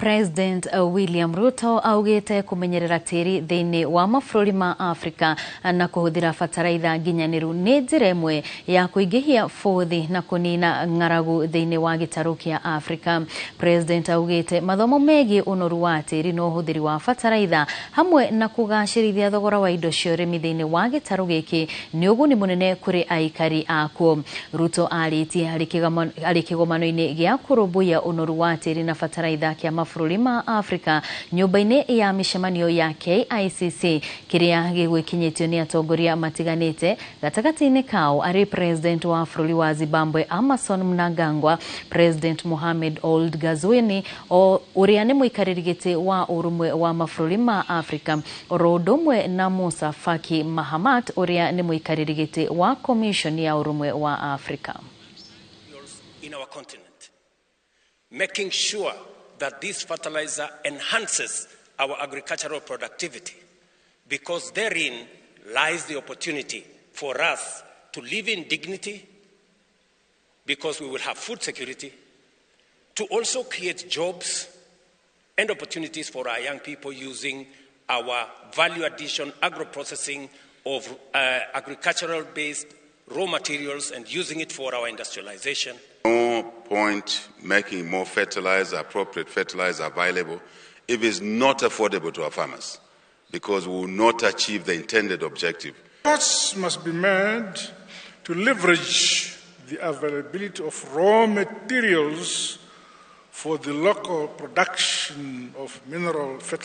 President William Ruto augĩte kũmenyerera tĩri thĩinĩ wa mabũrũri ma Afrika na kũhũthĩra bataraitha nginyanĩru nĩ njĩra ĩmwe ya kũingĩhia bũthi na kũnina ng'aragu thĩinĩ wa gĩtarũ kĩa Afrika. President augĩte mathomo megiĩ ũnoru wa tĩri na ũhũthĩri wa bataraitha hamwe na kũgacĩrithia thogora wa indo cia ũrĩmi thĩinĩ wa gĩtarũ gĩkĩ nĩ ũguni mũnene kũrĩ aikari akuo. Ruto arĩtie arĩ kĩgomano-inĩ gĩa kũrũmbũiya ũnoru wa tĩri na bataraitha kĩa mabũrũri ma Afrika nyũmba-inĩ ya mĩcemanio ya KICC kĩrĩa gĩgwĩkinyĩtio nĩ atongoria matiganĩte gatagatĩ-inĩ kao arĩ President wa bũrũri wa Zimbabwe Emmerson Mnangagwa, President Mohamed Ould Ghazouani o ũrĩa nĩ mũikarĩri gĩtĩ wa ũrũmwe wa mabũrũri ma Afrika oro ũndũ ũmwe na Moussa Faki Mahamat ũrĩa nĩ mũikarĩri gĩtĩ wa Commission ya ũrũmwe wa Afrika. In our continent, making sure that this fertilizer enhances our agricultural productivity, because therein lies the opportunity for us to live in dignity, because we will have food security, to also create jobs and opportunities for our young people using our value addition agro-processing of agricultural-based raw materials and using it for our industrialization. No point making more fertilizer, appropriate fertilizer available if it's not affordable to our farmers, because we will not achieve the intended objective. Efforts must be made to leverage the availability of raw materials for the local production of mineral fertilizer.